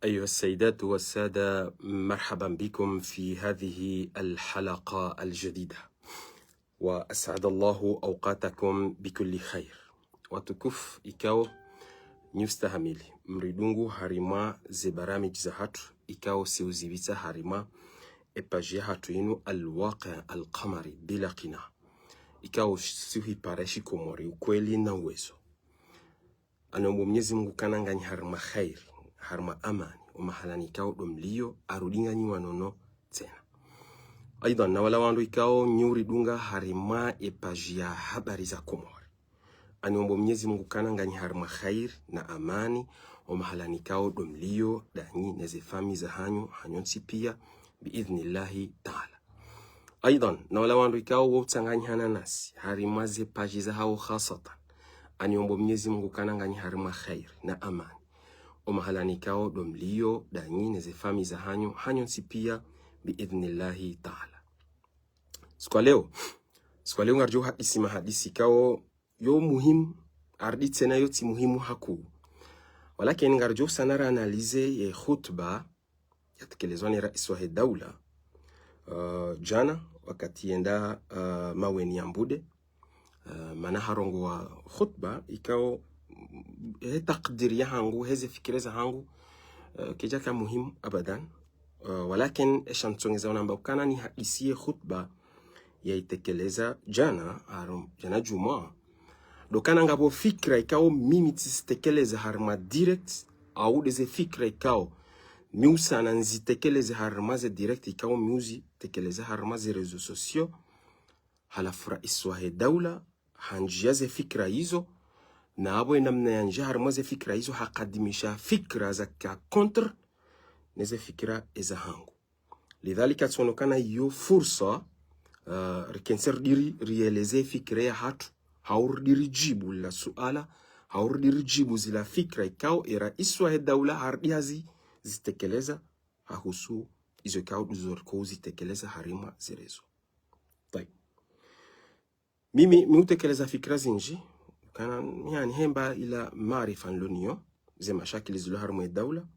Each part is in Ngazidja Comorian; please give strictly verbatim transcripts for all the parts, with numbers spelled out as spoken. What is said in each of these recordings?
أيها السيدات والسادة، مرحبا بكم في هذه الحلقة الجديدة، وأسعد الله أوقاتكم بكل خير. Watukufu ikao nyi ustahamili, mridungu harimwa ze baramiji zahatru, ikao si uzipvitsa harimwa e page yahatru inu Al-Waqi' Al-Qamari bila qina. Ikao si uhipara shikomori, ukweli na uwezo. Aniombo Mnyezi Mungu ukana nganyi harimwa khairi, harimwa amani, omahalani ikao ndo mlio, arudi nganyi wanono tsena. Aidhan, na wala wandru ikao nyi uridunga harimwa e page ya habari za Komori. Aniombo Mnyezi Mungu ukana nganyi harimwa khairi na amani, omahalani ikao ndo mlio, ndanyi neze famiyi zahanyu, hanyu ntsi pia, biidhnillahi taala. Aidhan, na wala wandru ikao wo utsanganyihana nasi harimwa ze page zahawo khasatan, aniombo Mnyezi Mungu ukana nganyi harimwa khairi na amani, omahalani ikao ndo mlio, ndanyi neze famiyi zahanyu, hanyu ntsi pia, biidhnillahi taala. Siku ya leo, siku ya leo ngaridjo hadisi mahadisi ikao yo muhimu, arudi tsena yo tsi muhimu hakuu. Walakini ngaridjo usana ra analyser ye khutba yatekelezwa ni rais wahe daula, uh, jana, wakati yenda, uh, Maweni ya Mbude, uh, mana harongowa khutba ikao, mm, he takdiri yahangu, heze fikira zahangu, uh, kayidjaka muhimu abadan. Uh, walakini esha ntsongeza unamba ukana nihadisi ye khutba yayitekeleza jana, aro jana djumwa. Ndo ukana ngapvo fikira ikao mimi tsizitekeleza harimwa direct, au ndeze fikira ikao mi usana nzitekeleze harimwa ze direct ikao mi uzitekeleza harimwa ze réseaux sociaux. Halafu rais wahe daula handjia ze fikira izo, na apvo enamna yandjia harimwa ze fikira izo hakadimisha fikira zaka contre neze fikira ezahangu. Lidhalika tsiono ukana iyo fursa, uh, rikentsi ridiri rieleze fikira yahatru, hau ridiri djibu la suala, hau ridiri djibu zila fikira ikao e rais wahe daula harudi hazi zitekeleza, hahusu izo ikao ndo zo riko uzitekeleza harimwa ze réseaux. Tayib. Mimi, mi utekeleza fikira zinji, ukana, yani, hemba ila maarifa nilo nayo, ze mashakili zilo harimwa e daula,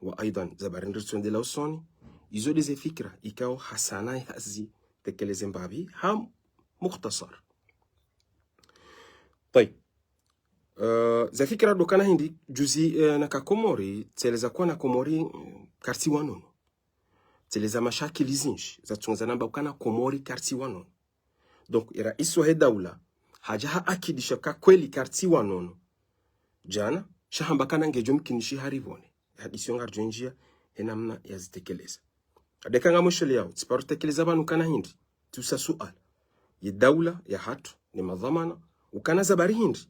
wa aidhan, ze habari ndri tsondelea usoni, izo ndeze fikira ikao hasana yazitekeleze mbapvi, ha mukhtasar. Tayib. Uh, ze fikira ndo ukana hindri, juzi, eh, naka Komori, tseleza kuwa na Komori, mm, kartsi wanono. Tseleza mashakili zinji, zatsungeza namba ukana Komori kartsi wanono. Donc, e rais wahe daula, hadja haakidisha ka kweli kartsi wanono jana, sha hamba kana ngedjo mkinishi haripvone. Hadisi yo ngaridjo ndjia, he namna yazitekeleza. Ndeka ngamwishiliyao, tsiparo tekeleza pvanu ukana hindri, tsi usa suala. Ye daula yahatru, ne madhwamana, ukana ze habari hindri.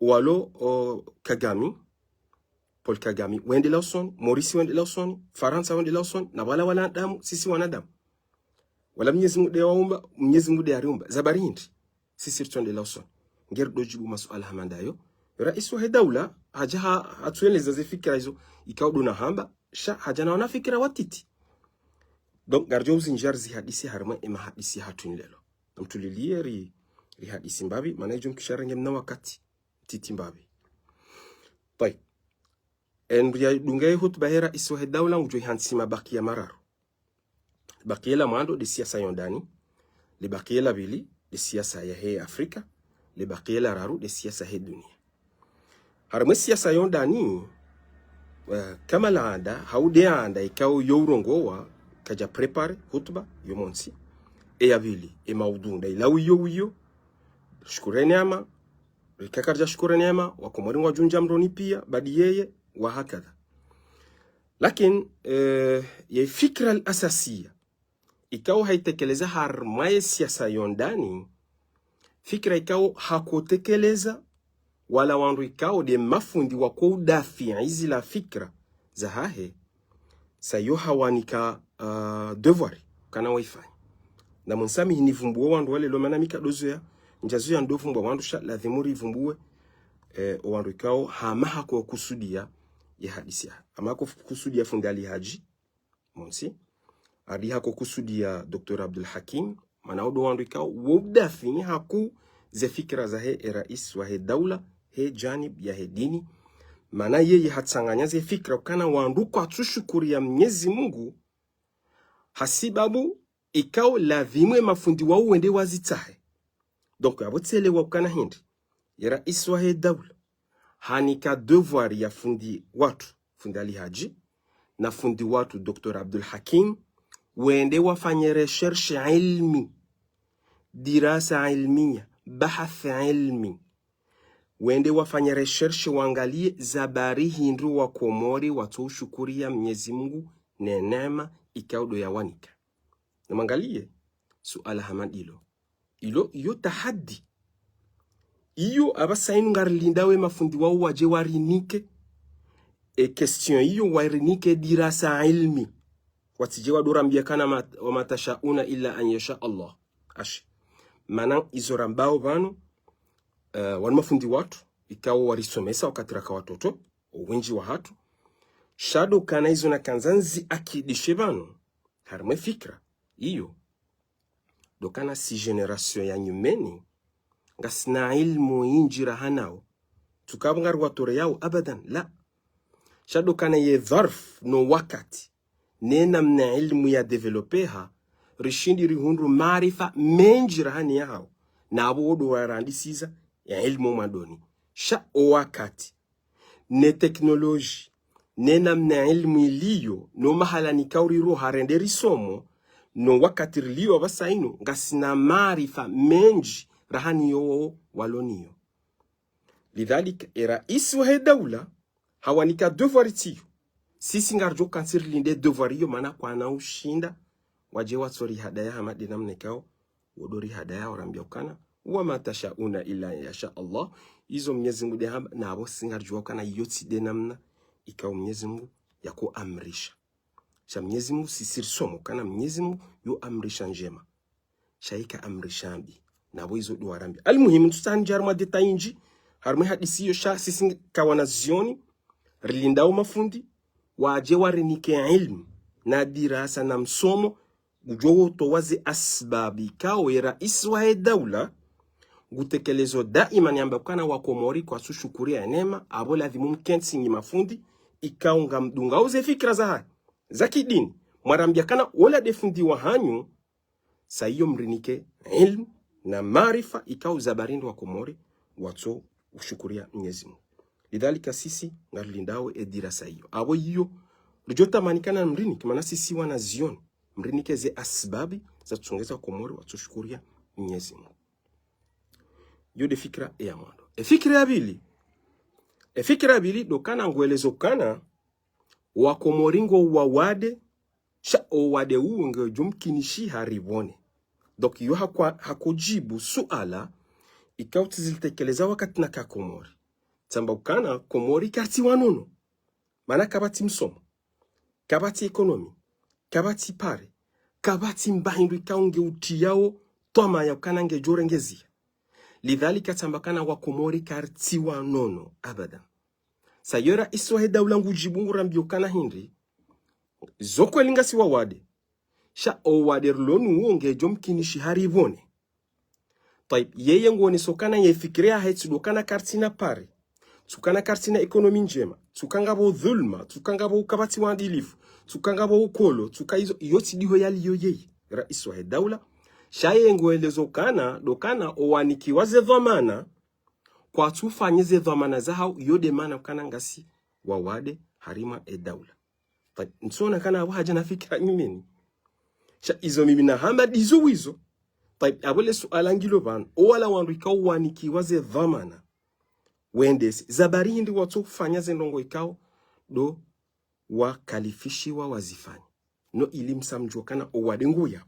Walo, o, Kagame, Paul Kagame, wendelea usoni, Maurice wendelea usoni, Farantsa wendelea usoni, na wala wala wanadamu, sisi wanadamu. Wala Mnyezi Mungu nde waumba, Mnyezi Mungu nde yariumba. Ze habari hindri, sisi ritsondelea usoni. Ngeri ndo djibu masuala hama ndayo. Rais wahe daula, hadja ha, hatsueleza ze fikira izo, ikao ndo nahamba, sha hadja na wana fikira watiti. Donc, ngaridjo uzinjia rizihadisi harimwa e mahadisi yahatru nyi leo. Namtulilie ri, rihadisi mbapvi, mana idjo mkisha renge mna wakati titi mbapvi. Tayib. Endru yadunga ye hutuba he rais wahe daula ngudjo ihantsi mabakiya mararu. Bakiya la mwando nde siasa yo ndani, le bakiya la pvili nde siasa yahe Afrika, le bakiya la raru nde siasa he dunia. Harimwa e siasa yo ndani, eh, kama laanda, hau nde anda ikao yo urongowa, kadja préparer hutuba yo montsi. E ya pvili, e maudhu nda ila wiyo wiyo, shukureni ama, rika karidja shukureni ama, wakomori ngwadjo ndja mroni pia, baada yeye, wa hakadha. Lakini, eh, ye fikira al-asasiya, ikao haitekeleza harimwa ye siasa yo ndani, fikira ikao hakotekeleza, wala wandru ikao nde mafundi wako udafi zila fikira zahahe, sa yo hawanika, ah, devoir, ukana waifanye. Na munisamihi nivumbuwe wandru wale lo mana mi ka ndo zoweya, ndja zoweya ndo vumbuwa wandru sha, ladhimu rivumbuwe, eh, o wandru ikao hama hako kusudia ye hadisi ya. Hama hako kusudia fundi Ali Hadji, montsi. Hadi hako kusudia Docteur Abdul Hakim, mana wo ndo wandru ikao wo udafi hakuu ze fikira zahe e rais wahe daula, he janib yahe dini, Mana yeye hatsanganya ze fikira ukana wandru kwatsu shukuriya Mnyezi Mungu, hasibabu ikao ladhimu ye mafundi wao wende wazitsahe. Donc, apvo tselewa ukana hindri, ye raisi wahe daula hanika devoir ya fundi watru, fundi Ali Hadji, na fundi watru, Docteur Abdul Hakim, wende wafanye recherche ilmi, dirasa ilmiya, bahath ilmi. Wende wafanye recherche, wangaliye ze habari hindri wa Komori watso ushukuriya Mnyezi Mungu ne neema ikao ndo yawanika. Na mwangaliye suala hama ndilo. Ilo, iyo tahaddi. Iyo apvasa inu ngarilindao ye mafundi wao waje warinike e question iyo, warinike dirasa ilmi. Watsije wandro rambiya kana ma-, وما تشاءون إلا أن يشاء الله. Ashi. Mana izo rambao pvanu, eh, wanu mafundi watru, ikao warisomesa wakati raka watoto, owendji wahatru. Sha ndo ukana izo nakandza nzi akidishe pvanu, harimwa ye fikira iyo, ndo ukana si génération ya nyumeni, ngasina ilmu indji raha nao, tsuka pvo ngariwatoreyao, abadan, la. Sha ndo ukana ye dharf no wakati, ne namna ilmu ya développeha, rishindi rihundru maarifa mendji raha ni yahao, na apvo wo ndo warandisiza ya ilmu mwandoni. Sha o wakati, ne technologie, ne namna ilmu iliyo, no mahala nikao riro harende risomo, no wakati riliyo apvasa inu, ngasina maarifa mendji raha ni yo wao walo nayo. Lidhalika, e raisi wahe daula hawanika devoir tsiyo. Sisi ngarijo kantsi rilinde devoir iyo, mana kwana ushinda waje watso rihadaya hama nde namna ikao wo ndo rihadaya, warambiya ukana, وما تشاءون إلا أن يشاء الله. Izo Mnyezi Mungu nde hamba, na apvo si ngarijuwa ukana iyo tsi nde namna ikao Mnyezi Mungu yako amrisha. Sha Mnyezi Mungu, sisi risomo ukana Mnyezi Mungu yo amrisha ndjema, sha yika amrisha mbi. Na apvo izo ndo warambiya. Almuhimu, ntsutsaha nidje harimwa détail indji harimwa ye hadisi iyo, sha sisi nka wanazioni, rilindao mafundi waje warinike ilmu na dirasa na msomo, ujo wotowa ze asbabi ikao ye raisi wahe daula ngutekelezo daima, ni amba ukana wa Komori kwatsu shukuriya ye neema, apvo ladhimu mkentsi nyi mafundi ikao ngamdungao ze fikira zahahe za kidini, mwarambiya ukana wola nde fundi wahanyu, sa iyo mrinike ilmu na maarifa ikao ze habari hindri wa Komori watso ushukuriya Mnyezi Mungu. Lidhalika, sisi ngarilindao e dirasa iyo. Apvo iyo rijo tamani ukana mrinike, mana sisi wanazioni, mrinike ze asbabi zatsongeza wa Komori watso ushukuriya Mnyezi Mungu. Iyo nde fikira ya mwando. E fikira ya pvili. E fikira ya pvili ndo ukana ngwelezo ukana wa Komori ngo wawade, sha owade uwo ngejo mkinishiha ripvone. Donc, iyo hakwa-, hakojibu suala ikao tsi zilitekeleza wakati naka Komori. Tsamba ukana Komori kartsi wanono. Mana kapvatsi msomo, kapvatsi économie, kapvatsi pare, kapvatsi mba hindru ikao nge utriyao twama ya ukana ngejo rengeziha. Lidhalika, tsamba ukana wa Komori kartsi wanono, abadan. Sa iyo raisi wahe daula ngujibu ngurambiyo ukana hindri, zo kweli ngasi wawade, sha owade rilo nuwo ngejo mkinishiha ripvone. Tayib, yeye nguoneso ukana ye fikira yahe tsi ndo ukana kartsina pare, tsi ukana kartsina économie ndjema, tsi uka ngapvo dhulma, tsi uka ngapvo ukapvatsi wadilifu, tsi uka ngapvo ukolo, tsi uka izo, iyo tsi ndiho yaliyo yeye, raisi wahe daula. Sha yeye nguelezo ukana, ndo ukana owanikiwa ze dhwamana kwatsu ufanye ze dhwamana zahao, iyo nde mana ukana ngasi wawade harimwa e daula. Tayib, ntsona ukana apvo haja na fikira nyumeni. Sha izo mimi nahamba ndizo wizo. Tayib, apvo le suala ngilo pvanu, owala wandru ikao wanikiwa ze dhwamana wendese, ze habari hindri watso ufanya ze ndrongo ikao ndo wakalifishiwa wazifanye, no ili msa mjuwe ukana owade nguya.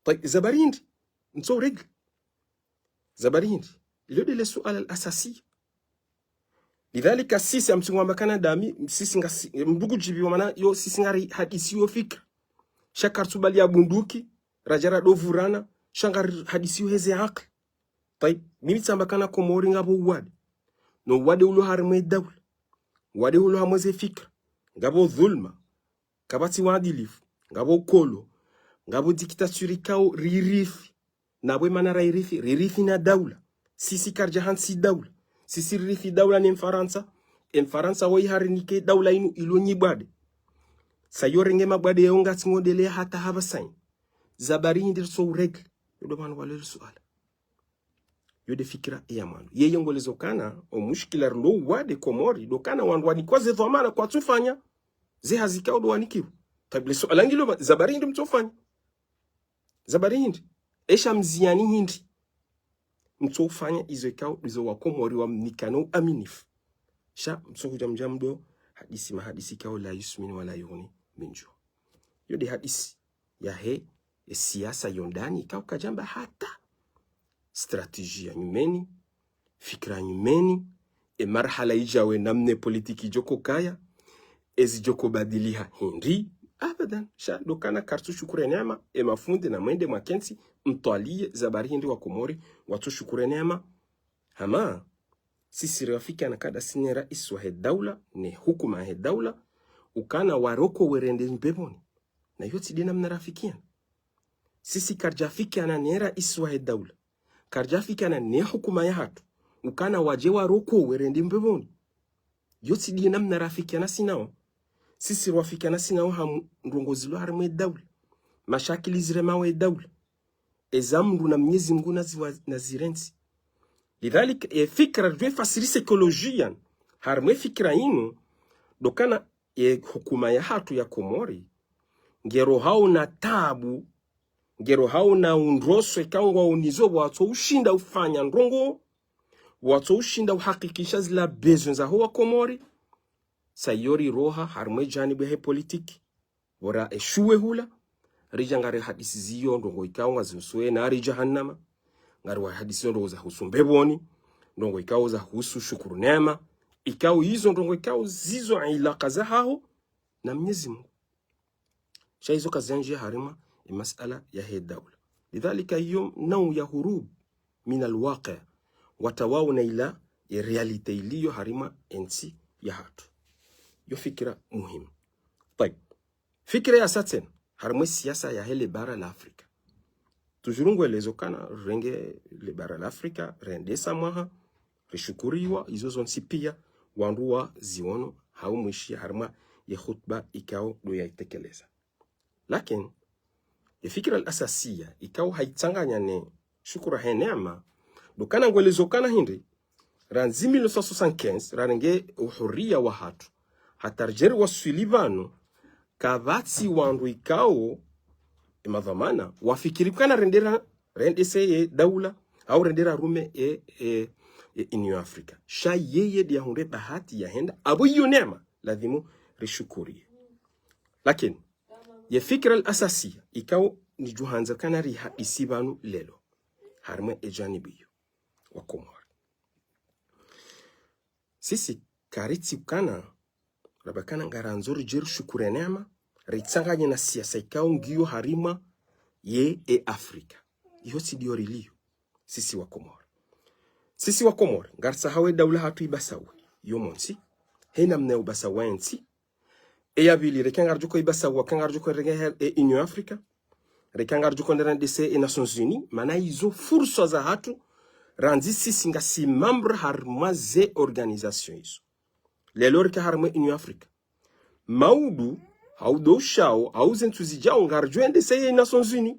Tayib, ze habari hindri ntso uregle? Ze habari hindri? Ilo nde le suala al-asasi. Lidhalika, sisi amtsingu amba ukana ndami, sisi ngasi, mndru ngujibiwa mana iyo sisi ngari hadisi yo fikira. Sha kartsubali ya bunduki, raja radovurana, sha ngari hadisi yo heze akili. Tayib, mimi tsamba ukana Komori ngapvo uwade. No uwade ulo harimwa e daula. Uwade ulo harimwa ze fikira. Ngapvo dhulma, kapvatsi wadilifu, ngapvo ukolo, ngapvo dictature ikao ririthi. Na apvo e mana rairithi, ririthi na daula. Sisi karja hantsi daula. Sisi ririthi daula ne Mfarantsa, E Mfarantsa woyi harinike daula inu ilo nyi bwade. Sa yo renge mabwade yo ngatsi ngondelea hata hapvasa ini. Za bari hindri ritso urègle? Yo ndo pvanu pvwa lelo suala. Yo nde fikira ya mwando. Yeye ngwelezo kana, o mushkila rilo wade Komori, ndo kana wandru wanikwa ze dhwamana kwatsu fanya ze hazi ikao ndo wanikiwa. Tabu le suala ngilo pva, za bari hindri mtso fanya? Za bari hindri? Esha mziani hindri mtso ufanya izo ikao, izo wa Komori wamnikana uaminifu? Sha mtso hudja mdja mdo hadisi mahadisi ikao la yusminu wala yughni min ju. Yo nde hadisi yahe, e siasa yo ndani ikao kadjamba hata stratégie ya nyumeni, fikira nyumeni, e marhala idjawo namna e politiki idjoko kaya, ezi idjoko badiliha hindri, abadan. Sha ndo kana karitsu shukuru neema, e mafundi na mwende mwakentsi, mtwaliye za bari hindri wa Komori, watsu shukuru neema. Hama, sisi riwafikiana kada si ne rais wahe daula, ne hukuma yahe daula, ukana waroko werende mbepvoni. Na yo tsi nde namna rafikiana. Sisi karidjafikiana ne rais wahe daula. Karidjafikiana ne hukuma yahatru. Ukana wadje waroko werende mbepvoni. Yo tsi nde namna rafikiana si nawo. Sisi rwafikiana si nawo ha m-, ndrongoo zilo harimwa e daula. Mashakili ziremao e daula. Eza mndru na Mnyezi Mngu naziwa-, nazirentsi. Lidhalika, e fikira ridjo ifasiri psychologiquement, harimwa e fikira inu, ndo kana e hukuma yahatru ya Komori, ngero hauna tabu, ngero hauna undroso ikao ngwaonizo watso ushinda ufanya ndrongoo, watso ushinda uhakikisha zila besoin zaho wa Komori, sa yo riroha harimwa e janibu yahe politiki. Bora eshuwe hula, ridja ngari hadisi ziyo ndrongoo ikao ngazihusu e nari jahannama, ngari wahadisi ziyo ndrongoo zahusu mbepvoni, ndrongoo ikao zahusu shukuru neema, ikao izo ndrongoo ikao zizo ilaka zahaho na Mnyezi Mngu. Sha izo kazandjiya harimwa e masala yahe daula. Lidhalika iyo nau ya hurub min al-waqi', wata wao na ila e réalité iliyo harimwa e ntsi yahatru. Yo fikira muhimu. Tayib. Fikira ya sa tsena, harimwa e siasa yahe le bara la Afrika. Toujours ngwelezo kana renge le bara la Afrika, rendesa mwaha, rishukuriwa, izo zontsi pia, wandru waziono, hau mwishi harimwa ye khutba ikao ndo yaitekeleza. Lakini, ye fikira al-asasiya, ikao haitsanganya ne shukuru yahe neema, ndo kana ngwelezo kana hindri, randzi mille neuf cent soixante-quinze, rarenge uhuriya wahatru, hata ridjeri waswili pvanu, kapvatsi wandru ikao, e madhwamana, wafikiri kana rendera, rendese ye daula, au rendera rume e, e, e Union Africa. Sha yeye nde yahundre bahati yahenda, apvo iyo neema, ladhimu rishukuriye. Lakini, ye fikira al-asasiya, ikao nidjo handza kana rihadisi pvanu lelo, harimwa e janibu iyo, wa Komori. Sisi karitsi kana, ramba kana ngarandzo ridje rishukuru neema, ritsanganye na siasa ikao ngiyo harimwa ye e Afrika. Iyo tsi ndiyo riliyo, sisi wa Komori. Sisi wa Komori, ngaritsaho e daula hatru ibasawe, yo montsi, he namna ya ubasawa e ntsi, e ya pvili, reka ngaridjo ko ibasawa, ka ngaridjo ko renge he, e Union Africa. Reka ngaridjo ko nderendese e Nations Unies, mana izo fursa zahatru, randzi sisi ngasi membre harimwa ze organisation izo. Lelo reka harimwa e Union Africa. Maudu, hau ndo ushao, hau ze ntsu zidjao, ngaridjo endese e Nations Unies.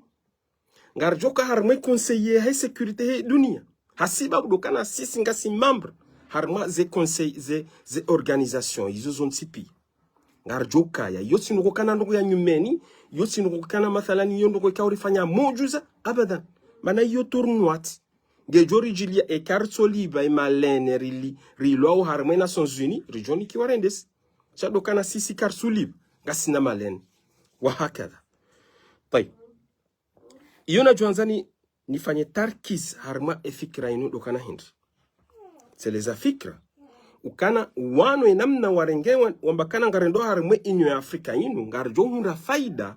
Ngaridjo ka harimwa e Conseil yahe sécurité he dunia. Hasibabu ndo kana sisi ngasi membre harimwa ze conseil, ze, ze organisation, izo zontsi pia. Ngaridjo kaya, iyo tsi ndrongoo kana ndrongoo ya nyumeni, iyo tsi ndrongoo kana mathalani iyo ndrongoo ikao rifanya mujuza, abadan. Mana iyo tournoi, ngedjo ridjiliya eka ritso lipva e malene rili, rilwao harimwa e Nations Unies, ridjo nikiwa rendese. Sha ndo kana sisi karitsu lipva, ngasina malene. Wa hakadha. Tayib. Iyo nadjo handza ni, nifanye tarkiz harimwa e fikira inu ndo kana hindri. Tseleza fikira. Ukana wanu e namna warenge wa, wamba kana ngarendo harimwa e Union ya Afrika inu, ngaridjo hundra faida,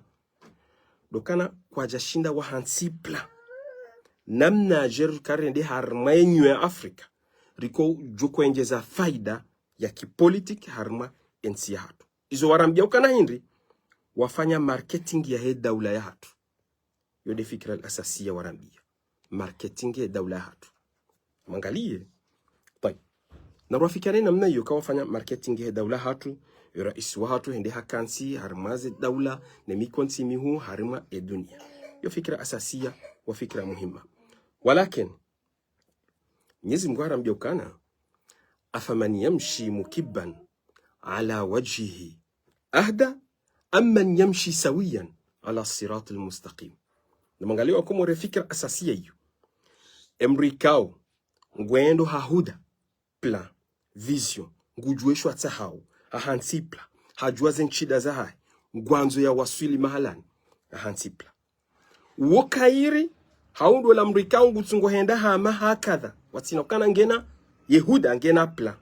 ndo kana kwadja shinda wahantsi plan. Namna dje rika rende harimwa e Union ya Afrika, riko djo kwendjeza faida ya kipolitiki harimwa e ntsi yahatru. Izo warambiya ukana hindri, wafanya marketing yahe daula yahatru. Yo nde fikira al-asasiya warambiya. Marketing yahe daula yahatru. Mwangaliye. Tayib. Na rwafikiane namna iyo ka wafanya marketing he daula hatru, yo raisi wahatru hende hakantsi harimwa ze daula ne mikontsi mihuu harimwa e dunia. Yo fikira asasiya, wa fikira muhima. Walakin, Mnyezi Mngu harambia ukana, أفمن يمشي مكبا على وجهه أهدى أمن يمشي سويا على الصراط المستقيم. Na mwangalie wa Komori fikira asasiya iyo. Emdru ikao, ngwendo ha huda, plan, vision, ngudjuwa esho atsahao, hahantsi plan, hadjuwa ze ntsida zahahe, ngwandzo ya waswili mahalani, hahantsi plan. Uwo kayiri, hau ndo ola mdru ikao ngutsungo henda hama hakadha, watsina ukana ngena, ye huda ngena plan.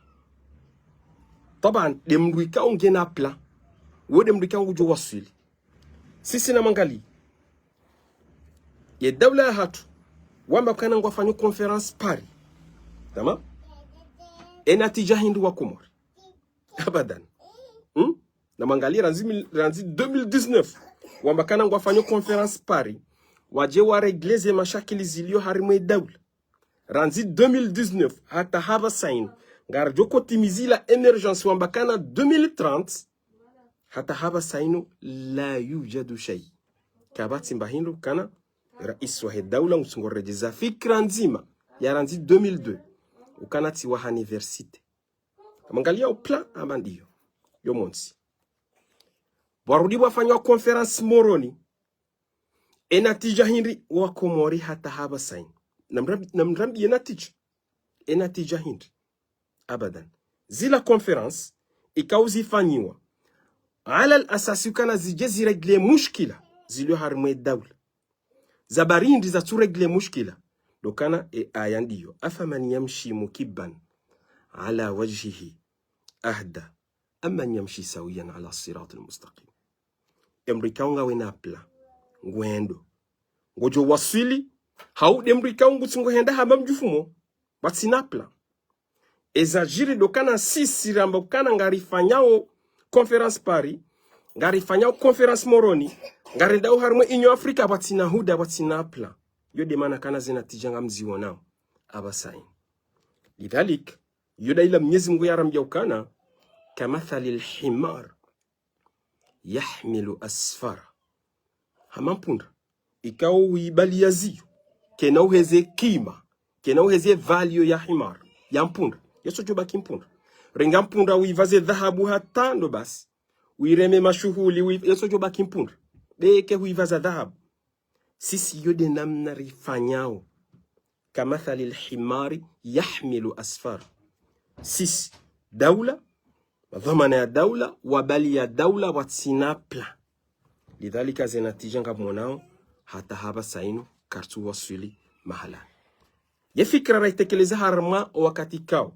Taban, nde mdru ikao ngena plan. Uwo nde mdru ikao ngudjo waswili. Sisi na mwangalie. Ye daula yahatru, wamba ukana ngwafanyo conférence Paris. Tamam? E natija hindri wa Komori? Abadan. Hmm? Na mwangalie randzi mil-, randzi deux mille dix-neuf. Wamba ukana ngwafanyo conférence Paris. Wadje wa régler ze mashakili zilio harimwa e daula. Randzi deux mille dix-neuf, hata hapvasa inu. Ngaridjo kotimizi la émergence wamba ukana deux mille trente, hata hapvasa inu, لا يوجد شيء. Kapvatsi mba hindru ukana, raisi wahe daula ngutsungo redjeza fikira ndzima, ya randzi deux mille deux. Ukana tsi waha université. Amwangalia o plan amba ndiyo. Yo montsi. Pvwarudi pvwafanywa conférence Moroni. E natija hindri wa Komori hata hapvasa inu? Namrambi-, namrambiye natija. E natija hindri? Abadan. Zila conférence, ikao zifanyiwa. Ala al-asasi ukana zidje zi régler mushkila zilio harimwa e daula. Za barindi zatsu régler mushkila. Ndo ukana e aya ndiyo. أفمن يمشي مكبا على وجهه أهدى أمن يمشي سويا على الصراط المستقيم. Emdru ikao ngawena plan, ngwendo, ngodjo waswili, hau nde mdru ikao ngutsungo henda hama mdjufumo, pvatsina plan. Eza djiri ndo ukana sisi ramba ukana ngarifanyao conférence Paris, ngarifanyao conférence Moroni, ngarendao harimwa e Union Africa, pvatsina huda, pvatsina plan. Yo nde mana ukana ze natija ngamzionao hapvasa inu. Lidhalik, yo nda ila Mnyezi Mngu yarambia ukana, كمثل الحمار يحمل أسفارا. Hama mpundra, ikao uibaliya ziyo, kena uheze kima, kena uheze valio ya himar, ya mpundra. Yesodjo baki mpundra. Renga mpundra uipvaze dhahabu hata ndo basi. Uireme mashuhuli, ui-, yesodjo baki mpundra. Beke huipvaza dhahabu. Sisi yo nde namna rifanyao. كمثل الحمار يحمل أسفارا. Sisi, daula, madhwamana ya daula, wabaliya daula, pvatsina plan. Lidhalika ze natija ngamwonao, hata hapvasa inu, karitsu waswili mahalani. Ye fikira raitekeleza harimwa o wakati ikao.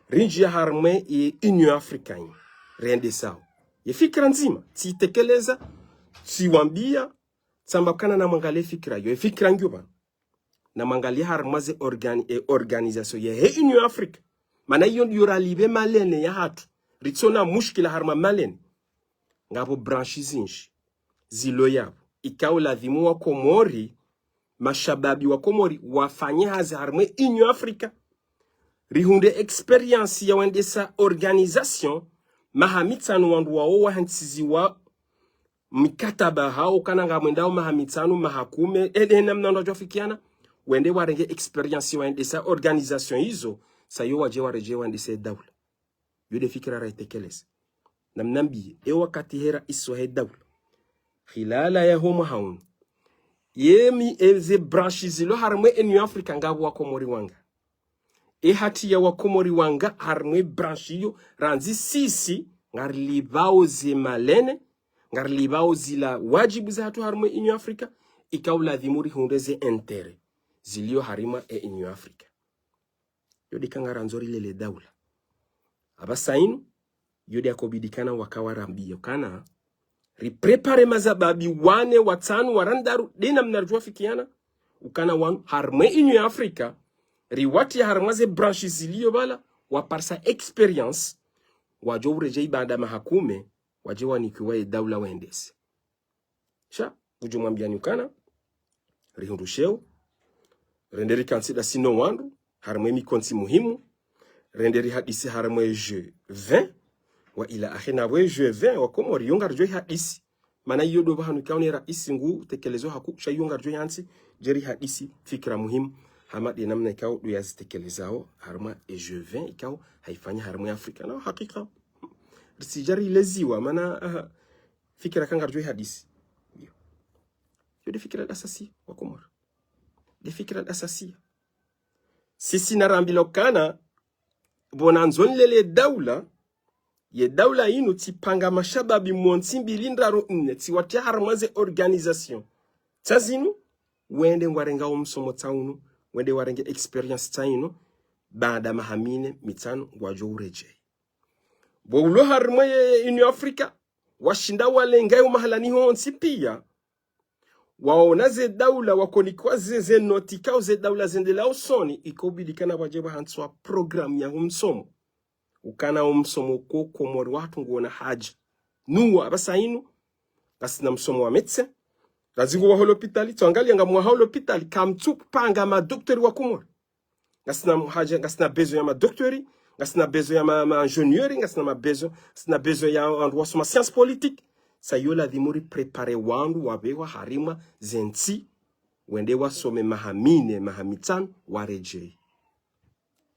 Rindjiya harimwa e Union Africaine. Rendesao. Ye fikira ndzima, tsiitekeleza, tsiwambia, tsamba ukana namwangalie fikira yo. E fikira ngiyo pvanu. Namwangalie harimwa ze organi-, e organisation ye he Union Africa. Mana iyo ndiyo ralipve malene yahatru. Ritsona mushkila harimwa malene. Ngapvo branche zinji. Zilo yapvo. Ikao ladhimu wa Komori, mashababi wa Komori, wafanye hazi harimwa e Union Africa. Rihundre expérience ya wendesa organisation, maha mitsanu wandru wao wahantsiziwa mikataba hao ukana ngamwendao maha mitsanu, maha kume, ede namna wandru wadjo wafikiana, wende warenge expérience ya wendesa organisation izo, sa yo wadje waredjee wendese daula. Yo nde fikira raitekeleza. Namnambiye, e wakati he raisi wahe daula. Khilala yaho mwaha unu. Ye mi eze branche zilo harimwa e Union Africa ngapvo wa Komori wanga. E hatiya wa Komori wanga harimwa e branche iyo randzi sisi ngarilipvao ze malene, ngarilipvao zila wadjibu zahatru harimwa e Union Africa, ikao ladhimu rihundre ze intérêt zilio harimwa e Union Africa. Yo nde ikao ngarandzo rilele daula. Hapvasa inu, yo nde yakobidi ukana waka warambiye ukana, riprépare mashababi wane, watsanu, warandraru, nde namna ridjo wafikiana, ukana wanu, harimwa e Union Africa, riwatiye harimwa ze branche zilio pvala, waparisa expérience, wadjo uredjei baanda maha kume, wadje wanikiwa e daula wendese. Sha, ngudjo mwambiani ukana, rihundru sheo, rende rikantsi ndasi no wandru, harimwa e mikontsi muhimu, rende rihadisi harumwa e G vingt, wa ila akhiri na pvo e G vingt, wa Komori, yo ngaridjo ihadisi. Mana iyo ndo pvahanu ikao ne raisi ngu tekelezo haku, sha iyo ngaridjo ihantsi, dje rihadisi fikira muhimu, hama nde namna ikao ndo yazitekelezao, harumwa e G vingt, ikao haifanya harumwa e Afrika. Na hakika, ritsidja rileziwa, mana, aha, fikira ka ngaridjo ihadisi. Iyo. Iyo nde fikira la asasi, wa Komori. Nde fikira la asasi. Sisi narambilwa ukana, pvo nandzo nilele daula, ye daula inu tsipanga mashababi mwa ntsi mbili ndraru nne, tsiwatia harumwa ze organisation. Tsa zinu, wende ngwarengao msomo tsa unu, wende warenge expérience tsa inu, baada maha mine, mitsanu, ngwadjo uredjei. Pvo ulo harumwa ye Union Africa, washinda walenga yo mahalani hontsi pia, waona ze daula wakonikwa ze, ze noti ikao ze daula zendelea usoni, iko ubidi ukana pvwadje pvahantsiwa programme ya umsomo. Ukana umsomo ko Komori watru nguona haja. Nuwa, apvasa inu, ngasina msomo wa médecin, ngazi nguwaho lopitali, tso angalia ngamwaho lopitali, kamtsu panga madoktori wa Komori. Ngasina haja, ngasina besoin ya madoktori, ngasina besoin ya ma, ma ingénieur, ngasina ma besoin, ngasina besoin ya wandru wasoma science politique. Sa iyo ladhimu ri préparer wandru wapvewa harumwa ze ntsi, wende wasome maha mine, maha mitsanu, waredjei.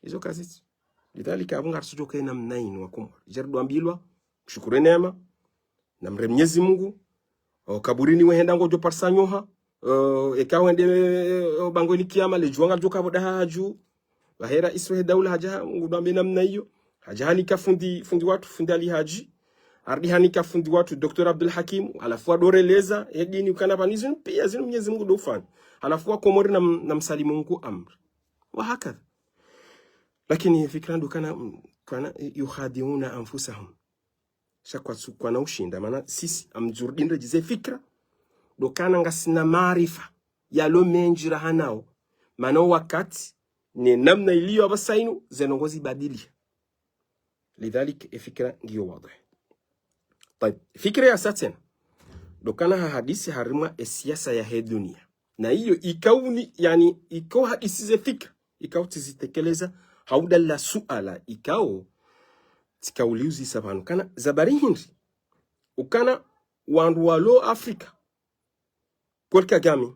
Izo kazitsi. Lidhalika, apvo ngarisudjo kena namna inu wa Komori. Dje ridjo ambilwa, mshukuru neema, namremie Mnyezi Mungu, o kaburini wehenda ngodjo parisa nyoha, o, eka wende, o, bangweni kiyama, le djuwa ngalidjo kapvo daha hadju. Pvahe raisi wahe daula hadja, ngudjo amba namna iyo. Hadja hanika fundi, fundi watru, fundi Ali Hadji. Harudi hanika fundi watru, Docteur Abdul Hakim. Halafu wadoreleza, e dini ukana pvanu zinu, pia zinu Mnyezi Mungu ndo ufanya. Halafu wa Komori na m-, namsalimu Mungu amri. Wa hakadha. Lakini fikira ndo ukana, mm, ukana, yukhadi'una anfusahum. Sha kwatsu, kwana ushinda, mana sisi, amdjurudi ndredji ze fikira, ndo ukana ngasina maarifa yalo mendji rahanao, mana o wakati, ne namna iliyo apvasa inu, ze ndrongoo zibadiliha. Lidhalika, e fikira ngiyo wadhwihi. Tayib, fikira ya sa tsena, ndo ukana hahadisi harumwa e siasa yahe dunia. Na iyo ikao ni, yaani, ikao hadisi ze fikira, ikao tsizitekeleza, ha udalila suala, ikao, tsikao uliuzisa pvanu. Ukana, za bari hindri, ukana wandru walo Afrika, Paul Kagame,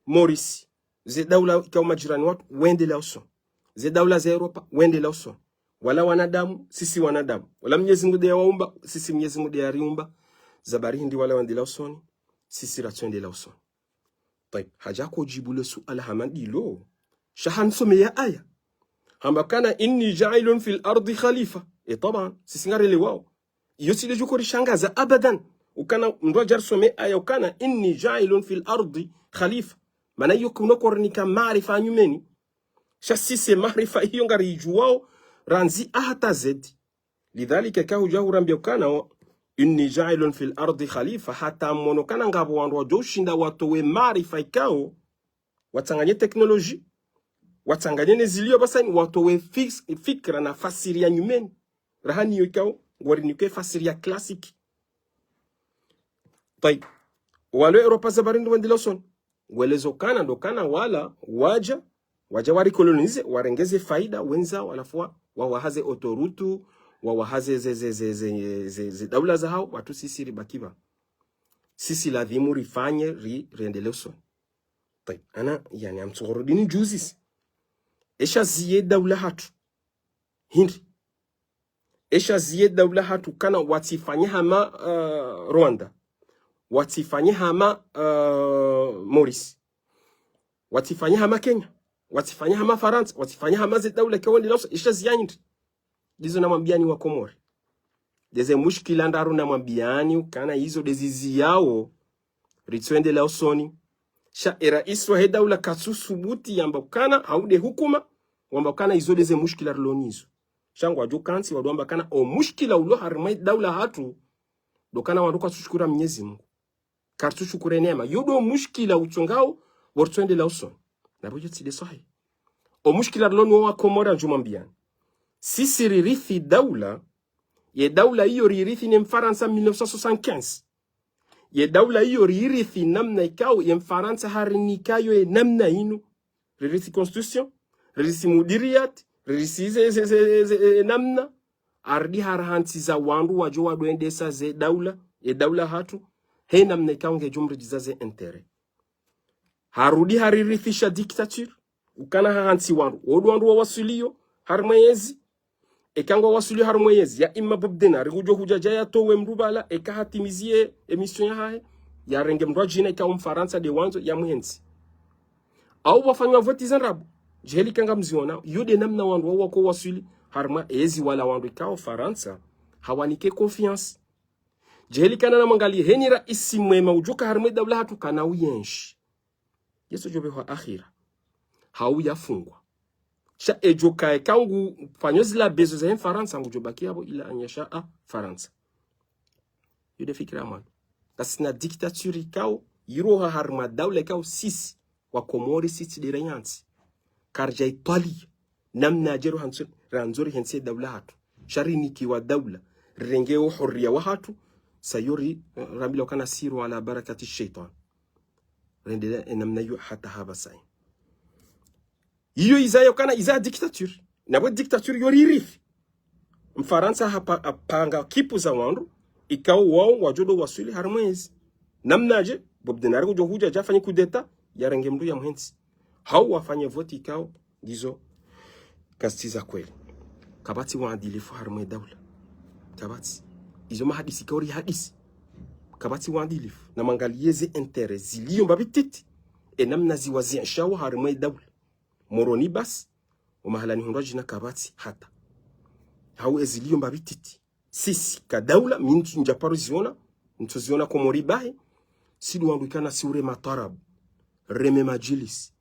Maurice, ze daula ikao majirani watru, wendelea usoni. Ze daula za Europa, wendelea usoni. Wala wanadamu, sisi wanadamu. Wala Mnyezi Mungu nde yawaumba, sisi Mnyezi Mungu nde yariumba. Za bari hindri wala wendelea usoni, sisi ratsuendelea usoni. Tayib, hadja ko djibu le suala hama ndilo. Sha hanisomea aya. Hamba ukana, إني جاعل في الأرض خليفة. E taban, sisi ngarelewao. Iyo tsi le djo korishangaza abadan. Ukana mndru adja arisomee aya ukana, إني جاعل في الأرض خليفة. Mana iyo kuno korinika maarifa nyumeni. Sha sisi maarifa iyo ngaridjuwao, randzi A hata Z. Lidhalika, eka hudja hurambia ukana, إني جاعل في الأرض خليفة, hata mono ukana ngapvo wandru wadjo ushinda watowe maarifa ikao, watsanganye teknoloji, watsanganye ne ziliyo apvasa inu, watowe fis-, fikira na fasiri ya nyumeni. Raha ni iyo ikao, ngwarinike fasiri ya klasiki. Tayib. Walo Europa za bari hindri wendelea usoni. Ngwelezo ukana, ndo ukana wala, wadja, wadja warikolonize, warenge ze faida, wendza, halafu wa, wawaha ze autoroute, wawaha ze, ze, ze daula zahao, watru sisi ribaki pvanu. Sisi ladhimu rifanye, ri, riendelee usoni. Tayib, ana, yaani, amtsuhurudi nidjuzise. Esha ziye daula hatru. Hindri. Esha ziye daula hatru ukana watsifanye hama, eh, Rwanda. Watsifanye hama, eh, Maurice. Watsifanye hama Kenya. Watsifanye hama Farantsa. Watsifanye hama ze daula ikao wendelea usoni. Esha ziya hindri. Ndizo namwambiani wa Komori. Ndeze mushkila ndraru namwambiani ukana izo ndezi ziyao ritsuendelea usoni. Sha e raisi wahe daula katsu subuti yamba ukana, hau nde hukuma, wamba ukana izo ndeze mushkila rilo nizo. Sha ngwadjo kantsi wadjo amba ukana o mushkila ulo harumwa e daula hatru, ndo ukana wandru kwatsu shukura Mnyezi Mungu. Karitsu shukure neema. Yo ndo mushkila utsongao, waritsuendelea usoni. Na pvo iyo tsi nde swahihi. O mushkila rilo nuwo wa Komori ndjumwambiani. Sisi ririthi daula, ye daula iyo ririthi ne Mfarantsa mille neuf cent soixante-quinze. Ye daula iyo ririthi namna ikao, ye Mfarantsa harinikayo ye namna inu. Ririthi constitution, ririthi mudiriyat, Ririsi ze, ze, ze, ze, e, namna. Harudi harahantsi za wandru wadjo wadwendesa ze daula, e daula hatru, he namna ikao ngedjo mridjiza ze intérêt. Harudi haririthisha dictature, ukana hahantsi wandru. Wo ndo wandru wawaswiliyo harimwa yezi. Eka ngwawaswiliyo harimwa yezi, ya imma Bob Denard ngudjo hudja dja yatowe mndru pvala, eka hatimiziye e mission yahahe, yarenge mndru adjina ikao Mfarantsa nde wandzo yamhentsi. Au pvwafanywa voti za ndrabo, djeli eka ngamziona, yo nde namna wandru wao wako waswili harimwa yezi wala wandru ikao Farantsa hawanike confiance. Djeli eka namwangaliye heni raisi mwema udjoka harimwa e daula hatru kana uyenshi. Yesu djo pvehwa akhira. Hau yafungwa. Sha edjo kaye eka ngufanyo zila bezo zahe Mfarantsa ngudjo baki yapvo ila an yashaa Farantsa. Yo nde fikira ya mwando. Ngasina dictature ikao, yiroha harimwa daula ikao sisi, wa Komori sisi nde rayantsi. Karidja itwali, namna djero hantso, randzo rihentsi e daula hatru. Sha rinikiwa daula, rirenge o hurriya wahatru, sa yo ri, rambilwa ukana siru ala barakati shaitan. Rendelea e namna yo hata hapvasa. Iyo iza yo ukana iza dictature. Na pvo dictature yo ririthi. Mfarantsa hapa, hapanga kipu za wandru, ikao wao wadjo ndo waswili harimwa yezi. Namnadje, Bob Denard ngudjo hudja dja afanye coup d'État, yarenge mndru yamhentsi. Hau wafanye voti ikao, ngizo, kazitsi za kweli. Kapvatsi waadilifu harimwa e daula. Kapvatsi. Izo mahadisi ikao rihadisi. Kapvatsi waadilifu. Namwangaliye ze intérêt ziliyo mbapvi ntiti. E namna ziwazienshao harimwa e daula. Moroni basi, o mahalani hundru adjina kapvatsi hata. Hau eziliyo mbapvi ntiti. Sisi, ka daula, mi ntsu ndja paro ziona, ntsu ziona Komori bahi, si ndo wandru ikana si urema twarabu, reme madjilisi,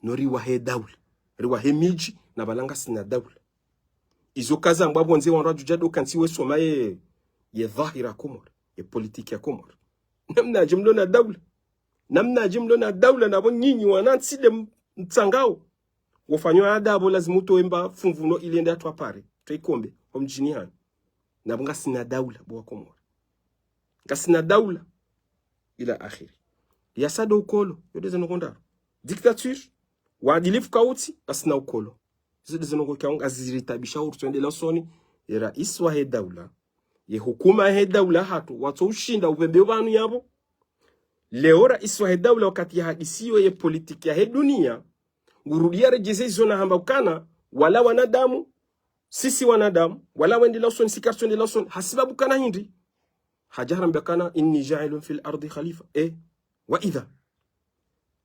no riwahe daula, riwahe midji, na pvala ngasina daula. Izo kazambwa pvondze wandru wadjudja ndo kantsi we soma ye, ye dhahira Komori, ye politiki ya Komori. Namnadje mlo na daula. Namnadje mlo na daula na pvo nyinyi wanantsi nde m-, mtsangao. Wofanywa adabu lazimu utowe mba fumvu no ile nde atwa pare. Twe ikombe, ho mdjini hanu. Na pvo ngasina daula, bo wa Komori. Ngasina daula. Ila akhiri. Yasa ndo ukolo, yo nde zeno ngondaro. Dictature, waadilifu kautsi, ngasina ukolo. Izo nde zeno ngo ikao ngaziritabisha urutsu endelea usoni, ye raisi wahe daula, ye hukuma yahe daula hatru, watso ushinda upvembe pvanu yapvo. Leo raisi wahe daula wakati yahadisiyo ye politiki yahe dunia, ngurudi yaredjeze izo nahamba ukana, wala wanadamu, sisi wanadamu, wala wendelea usoni, si karitsu endelea usoni, hasibabu kana hindri. Hadja harambia ukana, إني جاعل في الأرض خليفة. Eh, wa idha.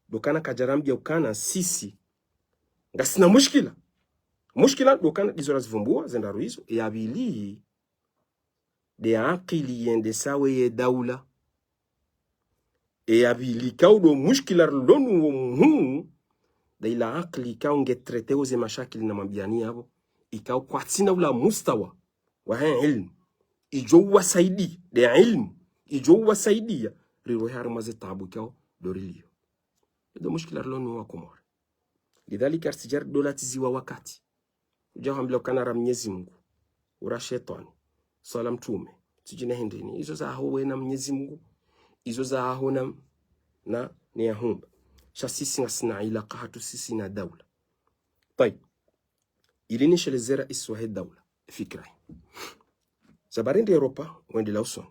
Ndo ukana kadjarambia ukana, sisi. Ngasina mushkila. Mushkila, ndo ukana ndizo razivumbua, ze ndraru izo, e ya pvili, nde akili yendesao ye daula. E ya pvili, ikao ndo mushkila rilo nuwo muhuu, nda ila akili ikao nge traité o ze mashakili namwambiani yapvo, ikao kwatsina ula mustawa wahe ilmu, idjo uwasaidia, nde ilmu, idjo uwasaidia, rirohe harimwa ze taabu ikao ndo riliyo. Ndo mushkila rilo nuwo wa Komori. Lidhalika, ritsidja ridolatiziwa wakati. Udja hwambilwa ukana ra Mnyezi Mungu, ura shetwani, swala mtrume, tsidjine hindrini. Izo zaho we na Mnyezi Mungu, izo zaho na, na, ne yahumba. Sha sisi ngasina ilaka hatru sisi na daula. Tayib. Ili nisheleze raisi wahe daula, fikira. Za bari ndi Europa, wendelea usoni.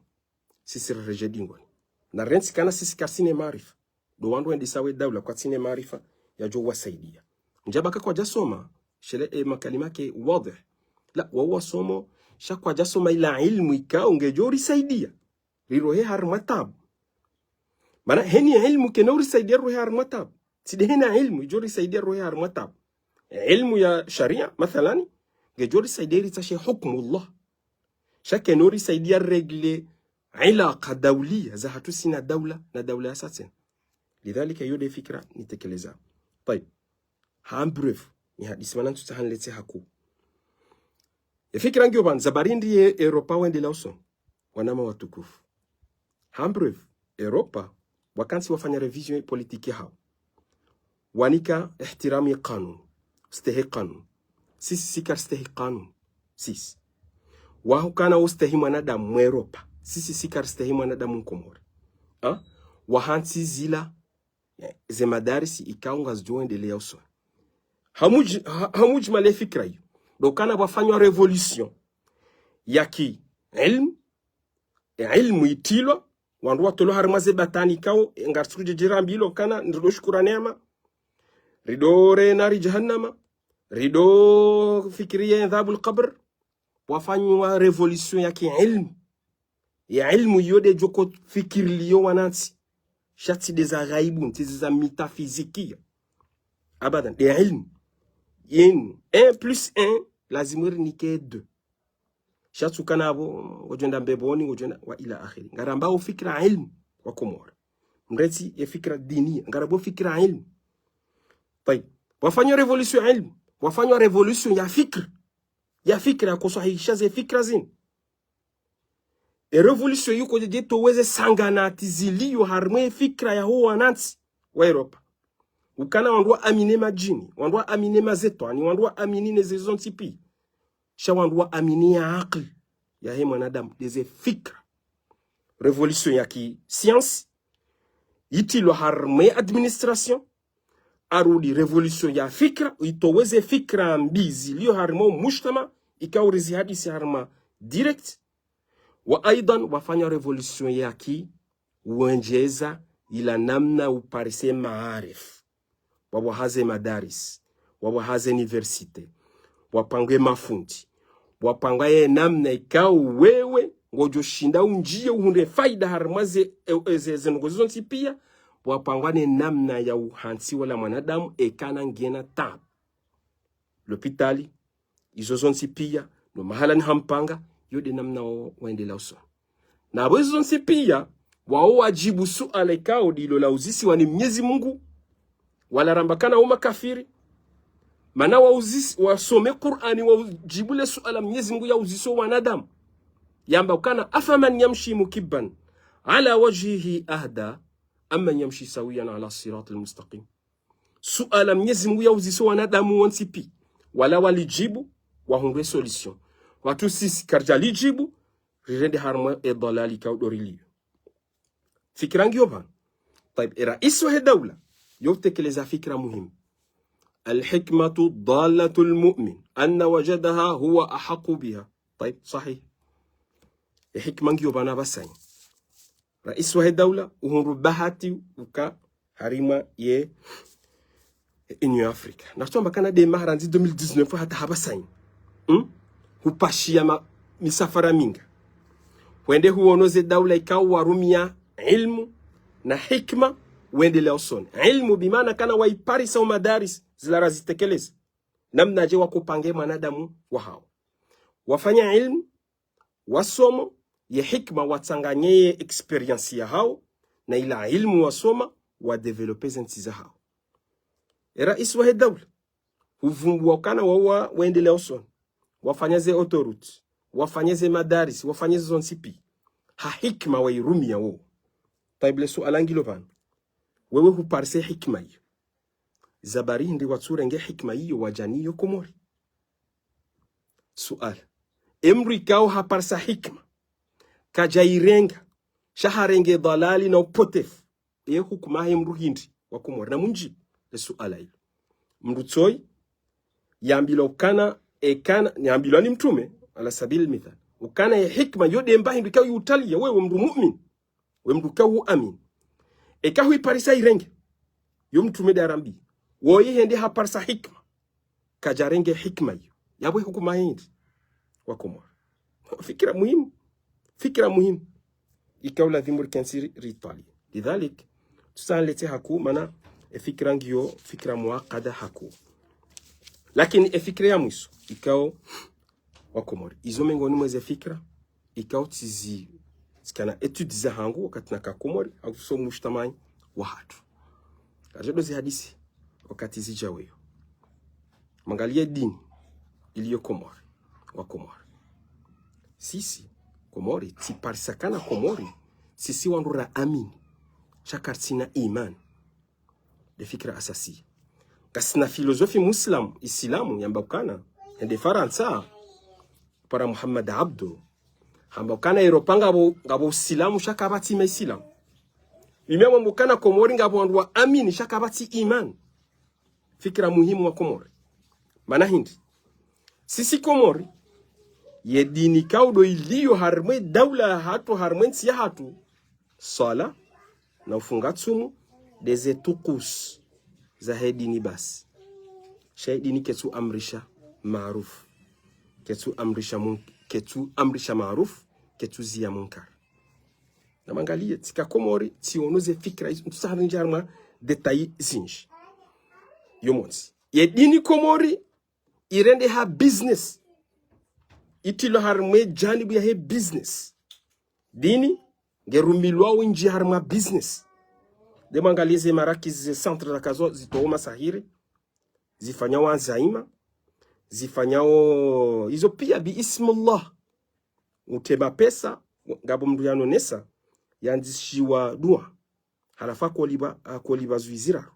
Sisi riredjee dingoni. Na rentsi ukana sisi karisina maarifa. Ndo wandru wendesao e daula kwatsina maarifa yadjo wasaidia. Ndjaba ka kwadjasoma, shele e makalima ke wadhih. La, wao wasomo, sha kwadjasoma ila ilmu ikao ngedjo risaidia rirohe harimwa taabu. Mana heni ilmu kayina urisaidia rirohe harimwa taabu. Tsi nde heni ilmu idjo risaidia rirohe harimwa taabu. Ilmu ya sharia, mathalani, ngedjo risaidia ritsashe hukmu Allah. Sha kayina urisaidia régler ilaka daulia za hatru sisi na daula, na daula yasa tsena. Lidhalika, yo nde fikira nitekeleza. Tayib. Ha bref, nihadisi mana ntsutsaha niletse hakuu. E fikira ngiyo pvanu, za bari ndi ye Europa wendelea usoni, wananya watukufu. Ha bref, Europa, wakantsi wafanya révision politique hao. Wanika ihtiramu ye kanuni, ustehi kanuni. Sisi si karistehi kanuni. Sisi. Waho ukana ustehi mwanadamu Mweuropa. Sisi si karistehi mwanadamu Mkomori. Ha? Wahantsi zila, eh, ze madarisi ikao ngazidjo wendelea usoni. Ha muj-, ha, ha mujmal e fikira iyo. Ndo ukana pvwafanywa révolution ya ki ilmu, e ilmu itrilwa, wandru watolwa harimwa ze batwini ikao, e, ngaritsuku djedjera mbili ukana, ndo shukura neema, rido re nari jahannama, rido fikiri ye adhabul qabr, pvwafanywa révolution ya ki ilmu. Ye ilmu iyo nde djo ko fikiriliyo wanantsi. Sha tsi nde za ghaibu, tsi za mitafizikia. Abadan, nde ilmu. Inu, un plus un, lazimu rinike deux. Sha tsi ukana apvo, ngodjo enda mbepvoni, ngodjo enda, wa ila akhiri. Ngarambao fikira ilmu, wa Komori. Mrentsi ye fikira dini, ngarambao fikira ilmu. Tayib. Pvwafanywa révolution ya ilmu. Pvwafanywa révolution ya fikira. Ya fikira, ya kusahihisha ze fikira zinu. E révolution iyo ngodjo djetoweze sanganati ziliyo harimwa e fikira ya ho wanantsi wa Europa. Ukana wandru waamini madjini, wandru waamini mazetwani, wandru waamini ne ze zontsi pia. Sha wandru waamini ye akili ya he mwanadamu, nde ze fikira. Révolution ya ki science, itrilwa harimwa e administration, arudi révolution ya fikira, itoweze fikira mbi ziliyo harimwa o mujtama, ikao rizihadisi harimwa direct, wa aidan pvwafanywa révolution ya ki wendjeza ila namna uparise maarif. Pvwapvwaha ze madaris, pvwapvwaha ze université, pvwapangwe mafundi, pvwapangwa ye namna ikao wewe ngodjo shinda undjiye uhundre faida harimwa ze, e, e, ze, ze ndrongoo zontsi pia, pvwapangwa ne namna ya uhantsi wola mwanadamu ekana ngena taabu. Lopitali, izo zontsi pia, no mahala ni hampanga, yo nde namna wo, wendelea usoni. Na apvo izo zontsi pia, wao wadjibu suala ikao ndilo lauzisiwa ni Mnyezi Mungu, wala ramba ukana wo makafiri, mana wauzisi, wasome Kur'ani, waudjibu le suala Mnyezi Mungu yauzisa wanadamu. Yamba ukana, أفمن يمشي مكبا على وجهه أهدى أمن يمشي سويا على الصراط المستقيم. Suala Mnyezi Mungu yauzisa wanadamu wontsi pia, wala walidjibu, wahundre solution. Watru sisi karidja lidjibu, rirende harimwa e dalali ikao ndo riliyo. Fikira ngiyo pvanu. Tayib, e raisi wa he daula, yo utekeleza fikira muhimu. الحكمة ضالة المؤمن أين وجدها هو أحق بها. Tayib, sahih. E hikima ngiyo pvanu apvasa nyi. Raisi wa he daula, uhundru bahati uka harimwa ye Union Africa. Na tsamba ukana nde maha randzi deux mille dix-neuf hata hapvasa nyi. Hmm? Hupashiya ma, misafara minga. Hwende huono ze daula ikao warumia ilmu na hikima wendelea usoni. Ilmu bimaana ukana waiparisa o madaris zila razitekeleza. Namnadje wakopange mwanadamu wahao. Wafanya ilmu, wasomo, ye hikima watsanganye ye expérience yahao, na ila ilmu wasoma, wadévelopper ze ntsi zahao. E raisi wa he daula, huvumbua ukana wao wendelea usoni, wafanya ze autoroute, wafanya ze madaris, wafanya ze zontsi pia. Ha hikima wairumia wo. Tayib, le suala ngilo pvanu. Wewe huparise hikima iyo. Za bari hindri watsurenge hikima iyo wadja nayo Komori. Suala. E mndru ikao haparisa hikima, kadja irenga, sha harenge dalali na upotefu, e hukuma he mndru hindri wa Komori? Na mundjibu le suala ilo. Mndru tsoyi, yambilwa ukana, ekana, yambilwa ni mtrume, ala sabili mithal, ukana ye hikima yo nde mba hindru ikao yutaliya, wewe mndru mu'min, we mndru ikao hu amini. Eka huiparisa irenge, yo mtrume nde arambiya, woyi hende haparisa hikima, kadjarenge hikima iyo. Yapvo hukuma hindri wa Komori? Fikira muhimu. Fikira muhimu. Ikao ladhimu rikentsi ri, ritwaliye. Lidhalik, tsutsaha nilete hakuu, mana e fikira ngiyo fikira muakada hakuu. Lakini e fikira ya mwiso, ikao wa Komori. Izo mengoni mwa ze fikira, ikao tsizi, tsikana étude zahangu wakati naka Komori, hau so mujtamaan wahatru. Kadjado zihadisi, wakati zidja weyo. Mangaliye dini iliyo Komori, wa Komori. Sisi, Komori, tsiparisa ukana Komori, sisi wandru ra amini, sha karitsina imani. Nde fikira asasi. Kasina filozofi muislamu, isilamu, yamba ukana, yende Farantsa, para Muhammad Abdo, hamba ukana Europa ngapvo, ngapvo usilamu, sha kapvatsi maisilamu. Imwe mwamba ukana Komori ngapvo wandru wa amini, sha kapvatsi imani. Fikira muhimu wa Komori. Mana hindri? Sisi Komori, ye dini ikao ndo iliyo harimwa e daula yahatru, harimwa e ntsi yahatru, swala, na ufunga tsumu, ndeze tukufu zahe dini basi. Sha ye dini ketsu amrisha maarufu. Ketsu amrisha mun-, ketsu amrisha maarufu, ketsu ziya munkar. Namangaliye, tsika Komori, tsiono ze fikira izo, ntsu sa harinja harimwa détail zinji. Yo montsi. Ye dini Komori, irendeha business. Itilwa harimwa e janibu yahe business. Dini, ngerumilwa windji harimwa business. Nde mwangaliye ze marakiz, ze centre zakazo zitowo masahiri, zifanyao anzaima, zifanyao izo pia bi ismillah. Utrema pesa, ngapvo mndru yanonesa, yandzishiwa dua. Halafu akolipva, akolipva zwi ziraru.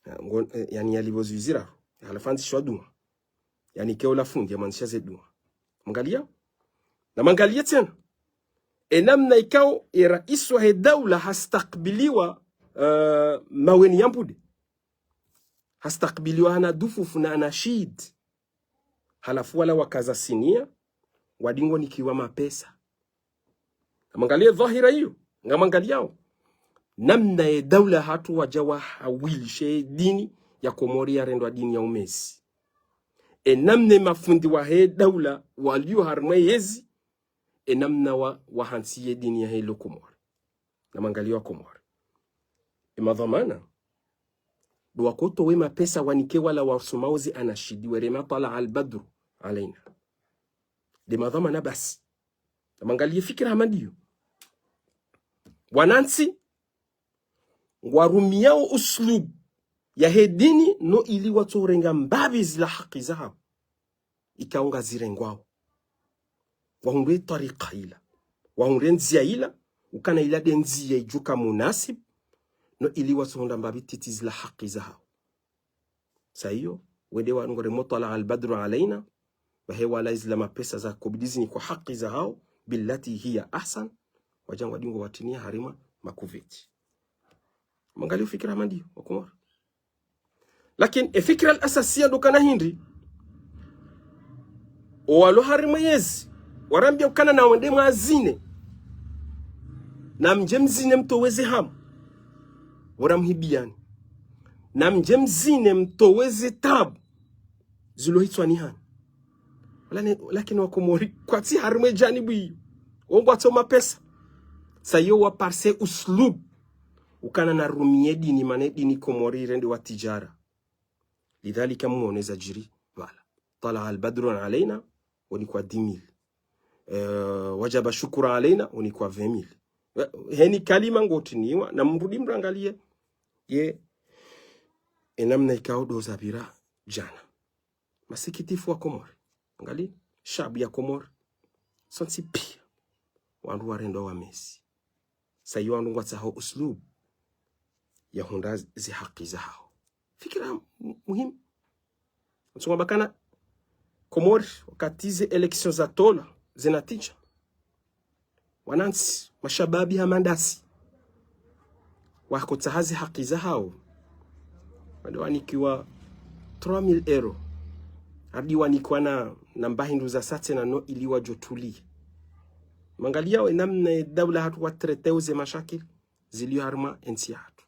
Eh, ngo-, eh, yaani yalipvo zwi ziraru. Halafu yandzishiwa dua. Yaani ke ola fundi yamwandzisha ze dua. Mangaliya? Namangaliye tsena. E namna ikao, e raisi wahe daula hastakbiliwa, eh, Maweni ya Mbude. Hastakbiliwa hana dufufu na anashid. Halafu wala wakaza sinia, wadi ngonikiwa mapesa. Namangaliye dhahira iyo, ngamangaliyao. Namna ye daula yahatru waja wahawilishe dini ya Komori yarendwa dini ya umezi. E namna e mafundi wahe daula waliyo harimwa yezi, e namna wa, wahantsiye dini yahe lo Komori. Namangaliye wa Komori. E madhwamana, ndo wakotowa e mapesa wanike wala wasomao ze anashid werema twala al badru alaina. Nde madhwamana basi. Namangaliye fikira hama ndiyo. Wanantsi, ngwarumiyao uslub yahe dini no ili watsorenga mbapvi zila haki zahao. Ikao ngazirengwao. Wahundre twarika ila. Wahundre ndzia ila, ukana ila nde ndzia ijuka munasib, no ili watsohundra mbapvi titi zila haki zahao. Sa iyo, wende wanu ngwaremo twala al badru alaina, pvahe wala izila mapesa za kobidi zinikwa haki zahao, billati hiya ahsan, waja ngwadi ngowatrinia harimwa makuveti. Mangaliye ufikira hama ndiyo, wa Komori. Lakini e fikira al asasiya ndo ukana hindri, owalo harimwa yezi, warambiya ukana nawende mwazine. Namje mzine mtowe ze hamu. Wora mhibiyani. Namje mzine mtowe ze tabu zilo hitswani hanu. Wala ne, lakini wa Komori, kwatsi harimwa e janibu iyo. Wo ngwatso mapesa. Sa iyo waparse uslub. Ukana narumiye dini, mana e dini Komori irendewa tijara. Lidhalika mwone zajiri, pvala. Twala al badru alaina, wonikwa dix mille. Eh, wajaba shukura alaina, wonikwa vingt mille. Eh, heni kalima ngotriniwa, na mrudi mrangaliye, ye, e namna ikao ndo zapvira jana. Masikitifu wa Komori. Angali, shabu ya Komori. Sontsi pia. Wandru warendwa wamezi. Sa iyo wandru ngwatsaho uslub ya hundra zi haki zahao. Fikira mu-, muhimu. Ntsonga bakana Komori, wakati ze élections zatolwa, ze natija. Wanantsi, mashababi hama ndasi. Wakotsaha zi haki zahao. Wale wanikiwa trois mille euros. Hadi wanikiwa na, na mbahindru za sa tsena no ili wajotulia. Mangaliyao e namna e daula yahatru watraité ze mashakil ziliyo harimwa e ntsi yahatru.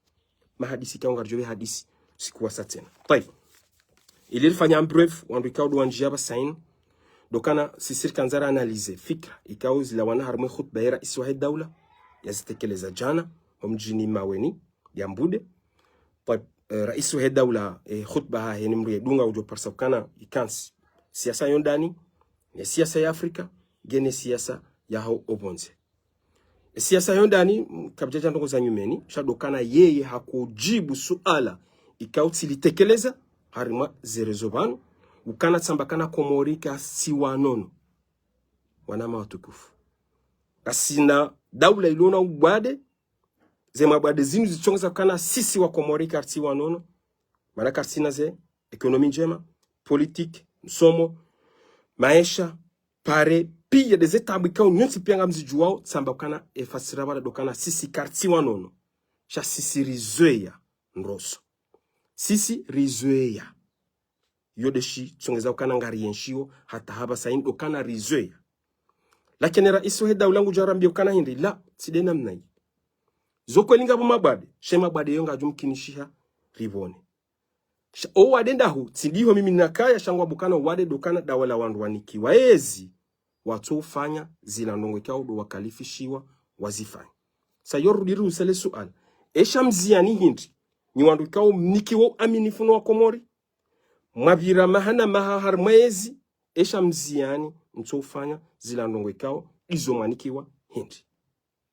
Mahadisi ikao ngaridjo be hadisi usiku wa sa tsena. Tayib. Ili rifanye en bref, wandru ikao ndo wandjia pvasa inu. Ndo ukana sisi rikandza ra analyser fikira ikao zilawana harimwa e khutba ye raisi wahe daula yazitekeleza jana, ho mdjini Maweni ya Mbude. Tayib, eh, raisi wahe daula, eh, khutba hahe ni mdru yedunga udjo parisa ukana ikantsi siasa yo ndani, ne siasa ya Afrika, nge ne siasa yaho opvondze. E siasa yo ndani, mm, kapvadjaja ndrongoo za nyumeni, sha ndo ukana yeye hakojibu suala ikao tsilitekeleza, harimwa ze réseaux pvanu, ukana tsamba ukana Komori kartsi wanono. Wanama watukufu. Karisina daula ilo na ubwade, ze mabwade zinu zitsongeza ukana sisi wa Komori kartsi wanono, mana karisina ze économie ndjema, politique, msomo, maesha, pare, pia ndeze tabu ikao nyontsi pia ngamzidjuwao, tsamba ukana e fasira pvala ndo ukana sisi kartsi wanono. Sha sisi rizweya ndroso. Sisi rizweya. Yo nde shitsongeza ukana ngariyenshio hata hapvasa inu ndo ukana rizweya. Lakini raisi wahe daula ngudjo rambia ukana hindri, la, tsi nde namna yi. Zo kweli ngapvo mabwade, she mabwade yo ngayadjo mkinishiha ripvone. Sha, o wade ndahu, tsi ndiho mimi nakaya, sha ngwambao ukana wade ndo ukana dawa la wandru wanikiwa ezi, watso ufanya zila ndrongoo ikao ndo wakalifishiwa wazifanye. Sa yo rudi riuse le suala. Esha mziani hindri, nyi wandru ikao mnikiwa uaminifu no Wakomori, mwapvira maha na maha harimwa ezi, esha mziani mtso ufanya zila ndrongoo ikao izo mwanikiwa hindri.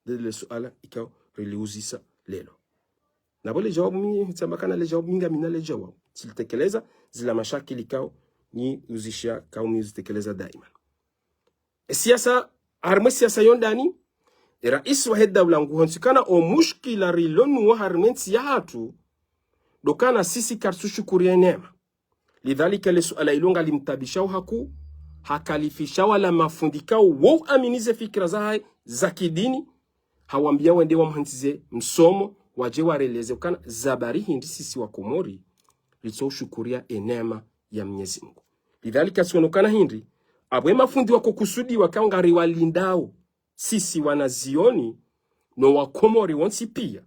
Ndele suala ikao riliuzisa leo. Na pvo le jawabu mi, tsamba ukana le jawabu mi ngamina le jawabu. Tsilitekeleza zila mashakili ikao niuzisha ikao mi uzitekeleza daima. E siasa, harimwa e siasa yo ndani, e raisi wahe daula nguhonsi ukana o mushkila rilo nuwo harimwa e ntsi yahatru, ndo ukana sisi karitsu shukuri e neema. Lidhalika le suala ilo ngalimtabishao hakuu, hakalifisha wala mafundi ikao wo uamini ze fikira zahahe za kidini, hawambia wende wamhantsize msomo, wadje wareleze ukana za bari hindri sisi Wakomori ritso ushukuria e neema ya Mnyezi Mungu. Lidhalika tsiono ukana hindri, apvo e mafundi wako kusudiwa ikao ngariwalindao sisi wanazioni no Wakomori wontsi pia.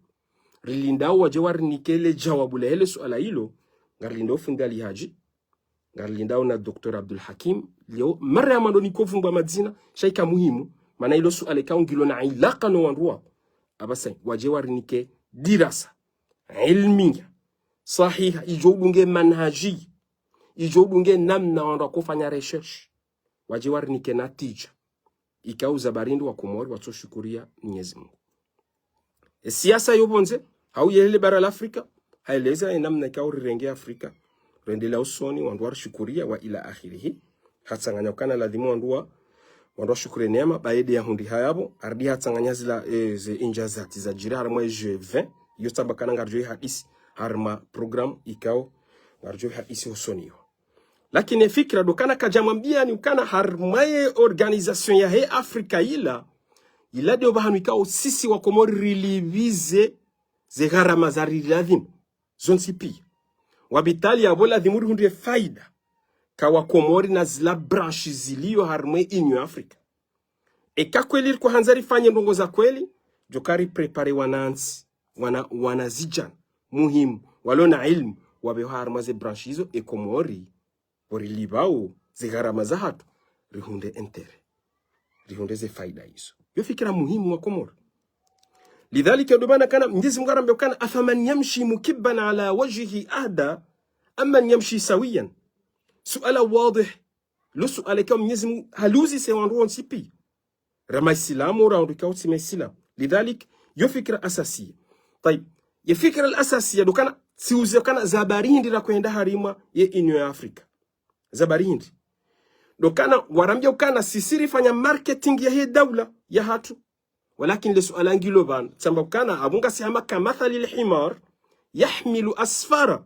Rilindao wadje warinike le jawabu lahe le suala ilo, ngarilindao fundi Ali Hadji, ngarilindao na Docteur Abdul Hakim, leo mara ya mwando niko vumbwa madzina, sha ika muhimu, mana ilo suala ikao ngilo na ilaka no wandru wao. Apvasa, wadje warinike dirasa ilmiya, sahiha, idjo udunge manhaji, idjo udunge namna wandru wako ufanya recherche, wadje warinike natija ikao za bari hindri Wakomori watso shukuria Mnyezi Mungu. E siasa yo pvondze, hau yehele bara la Afrika, haeleza e namna ikao rirenge Afrika, rendelea usoni, wandru warishukuria wa ila akhirihi. Hatsanganya ukana ladhimu wandru wa, wandru washukurie neema, baada ya hundri hayapvo, harudi hatsanganya zila, e, ze injazati zadjiri harimwa e G vingt, yo tsamba ukana ngaridjo ihadisi harimwa programme ikao ngaridjo ihadisi hosoni yo. Lakini e fikira ndo ukana kadjamwambiani ukana harimwa ye organisation yahe Afrika ila, ila nde opvahanu ikao sisi Wakomori rilipvize ze gharama zariladhimu zontsi pia. Wapvitali yapvo ladhimu rihundre faida ka Wakomori na zila branche zilio harimwa e Union Africa. Eka kweli riko handza rifanye ndrongoo za kweli, djo uka riprépare wanantsi, wana, wanazidjana muhimu, walo na ilmu, wapvehwe harimwa ze branche izo, e Komori, pvo rilipvao ze gharama zahatru, rihundre intérêt, rihundre ze faida izo. Yo fikira muhimu Wakomori. Lidhalika ndo mana ukana Mnyezi Mungu harambia ukana, أفمن يمشي مكبا على وجهه أهدى أمن يمشي سويا. Suala wadhih, lo suala ikao Mnyezi Mungu haliuzise wandru wontsi pia. Ra Maislamu, ra wandru ikao tsi Maislamu. Lidhalik, yo fikira asasiya. Tayib, ye fikira al-asasiya, ndo ukana, tsiuze ukana za bari hindri rakohenda harimwa ye Union ya Afrika. Za bari hindri. Ndo ukana, warambia ukana, sisi rifanya marketing yahe daula yahatru. Walakin le suala ngilo pvanu. Tsamba ukana, apvo ngasi hama كمثل الحمار يحمل أسفارا.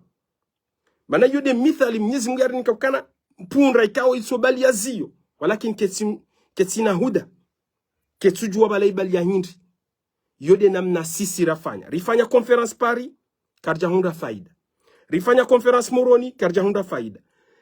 Mana yo nde mithali Mnyezi Mungu yarinika ukana mpundra ikao itso baliya ziyo. Walakin ketsi, ketsina huda. Ketsudjuwa pvala ibaliya hindri. Yo nde namna sisi rafanya. Rifanya conférence Paris, karidja hundra faida. Rifanya conférence Moroni, karidja hundra faida.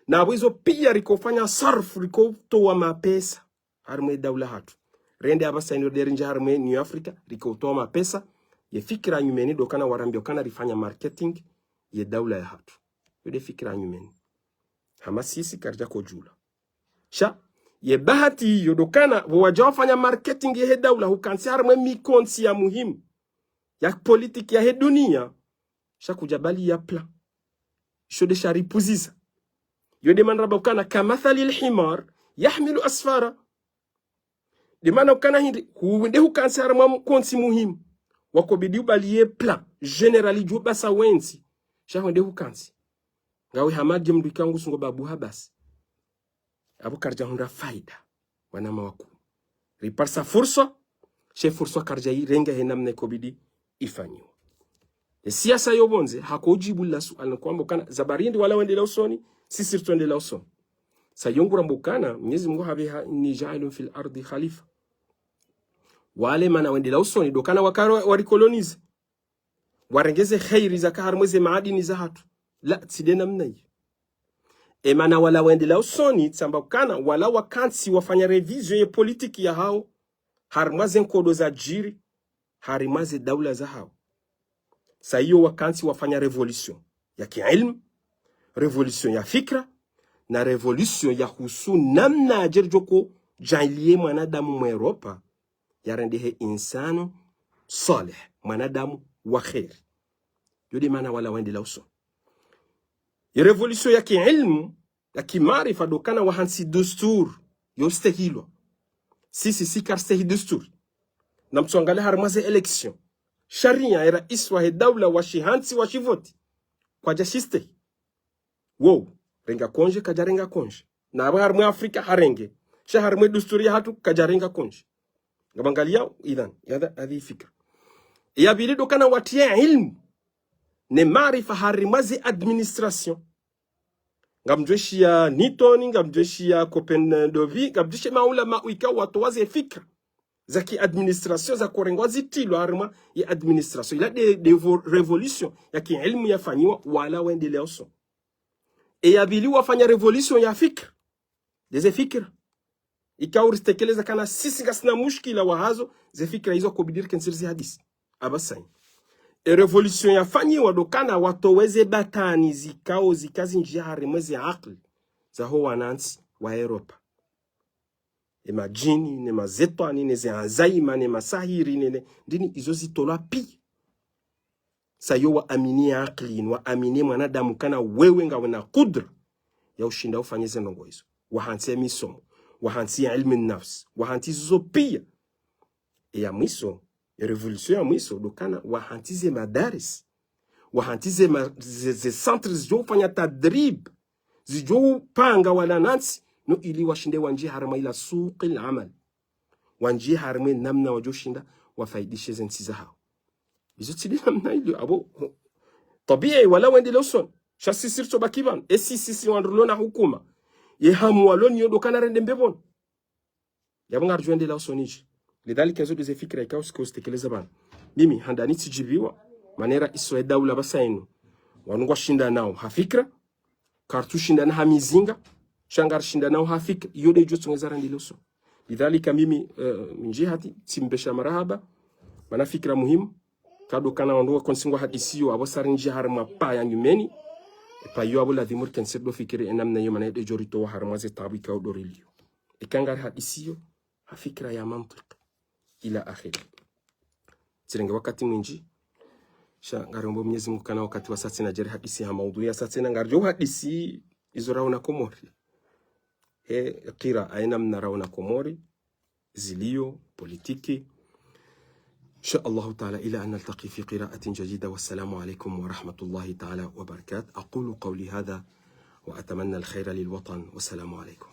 Na apvo izo pia rikofanya sarfu, rikotowa mapesa harimwa ye daula yahatru. Rende apvasa inu nde rindja harimwa ye Union Africa, rikotowa mapesa, ye fikira nyumeni ndo ukana warambia ukana rifanya marketing ye daula yahatru. Yo nde fikira nyumeni. Hama sisi karidja kodjula. Sha, ye bahati iyo ndo ukana, pvo wadja wafanya marketing yahe daula hukantsi harimwa ye mikontsi ya muhimu, ya politiki yahe dunia, sha kudja baliya plan. Isho nde sharipvuziza. Yo nde mana ramba ukana كمثل الحمار يحمل أسفارا. Nde mana ukana hindri, hu-, nde hukantsi harimwa mkontsi muhimu. Wakobidi ubaliye plan général dju basa wentsi. Sha hwende hukantsi. Ngawe hama nde mndru ikao ngusungo babu habasi. Apvo karidja hundra faida. Wanama wakuu. Riparisa fursa, she fursa karidja irenga he namna ikobidi ifanyiwa. Ye siasa yo pvondze, hako udjibu la suala na kwamba ukana, za bari hindri wala wendelea usoni, sisi ritsoendelea usoni. Sa yo ngu ramba ukana, Mnyezi Mungu hapveha, إني جاعل في الأرض خليفة. Wale mana wendelea usoni, ndo ukana wakaro warikolonize. Warenge ze kheri zaka harimwa ze maadini zahatru. La, tsi nde namna iyo. Emana wala wendelea usoni, tsamba ukana wala wakantsi wafanya révision ye politique yahawo, harimwa ze nkodo zadjiri, harimwa ze daula zahawo. Sa iyo wakantsi wafanya révolution ya kiilmu, révolution ya fikra, na révolution yahusu namna yadjeri djoko djaanliye mwanadamu mwEuropa, yarendehe insanu salih, mwanadamu wa kheri. Yo nde mana wala wendelea usoni. Ye révolution ya kiilmu, ya kimaarifa ndo ukana wahantsi dusturi yo stehilwa. Sisi si karistehi dusturi. Na mtsuangalia harimwa ze élection, sharia, ye rais wahe daula washihantsi washivoti, kwadja shistehi. Wo, renga konje, kadja renga konje. Na apvo harimwa Afrika harenge. Sha harimwa dusturi yahatru, kadja renga konje. Ngamwangalia, idhan, ya hadha, hadhi fikra. Ya pvili ndo ukana watriye ilmu ne maarifa harimwa ze administration. Ngamdjoshiya Newton, ngamdjoshiya Copenhague, ngamdjoshiya maulama ikao watowa ze fikra za ki administration, za korengwa zitrilwa harimwa ye administration. Ila nde, nde vo-, révolution ya kiilmu yafanyiwa wala wendelea usoni. E ya pvili wafanya révolution ya fikra. Nde ze fikra. Ikao rizitekeleza kana sisi ngasina mushkila wahazo, ze fikra izo kobidi rikentsi rizihadisi. Apvasa ini. E révolution yafanyiwa ndo ukana watowe ze batwani zikao zika zindjiya harimwa ze akili zaho wanantsi wa Europa. E madjini, ne mashetwani, ne ze anzaima, ne masahiri, ne, ne, ndini izo zitolwa piya. Sa iyo waamini akili, waamini mwanadamu kana wewe ngawena kudra ya ushinda ufanye ze ndrongoo izo. Wahantsi ye misomo, wahantsi ye ilmu nafsi, wahantsi zizo piya. E ya mwiso, e révolution ya mwiso, ndo ukana wahantsi ze madaris, wahantsi ze ma-, ze, ze centre zidjo ufanya tadrib, zidjo upanga wanantsi, no ili washinde wandjiye harimwa ila suqil amal. Wandjiye harimwa namna wadjo shinda wafaidishe ze ntsi zahawo. Izo tsi nde namna ilio apvo. Tabiya wala wendelea usoni. Sha sisi ritsobaki pvanu. E sisi si wandru rilo na hukuma. Ye hamu walo nayo ndo ukana rende mbepvoni. Yapvo ngaridjo endelea usoni dje. Lidhalika izo nde ze fikra ikao siko zitekeleza pvanu. Mimi, handani tsidjibiwa, mana ye rais wahe daula apvasa inu. Wanu ngwashindanao ha fikra, karitsushindana ha mizinga, sha ngarishindanao ha fikra, iyo nde idjo tsongeza rendelee usoni. Lidhalika mimi, eh, mi ndjihati, tsimpvesha marahaba, mana fikra muhimu, ka ndo ukana wandru wakontsi ngwahadisiyo, apvo sa rindjiya harimwa paya nyumeni, e paya iyo apvo ladhimu rikentsi ndo fikiri e namna iyo mana nde idjo ritowa harimwa ze taabu ikao ndo rilio. Eka ngarihadisiyo ha fikra ya mantiki. Ila akhiri. Tsirenge wakati mwindji. Sha ngarombo Mwenyezi Mungu kana wakati wa satsi na djeri hadisi ha maudhui ya satsi na ngaridjo hadisi izo raona Komori. He qira aina mna raona Komori. Zilio, politiki. إن شاء الله تعالى إلى أن نلتقي في قراءة جديدة والسلام عليكم ورحمة الله تعالى وبركاته. أقول قولي هذا وأتمنى الخير للوطن والسلام عليكم.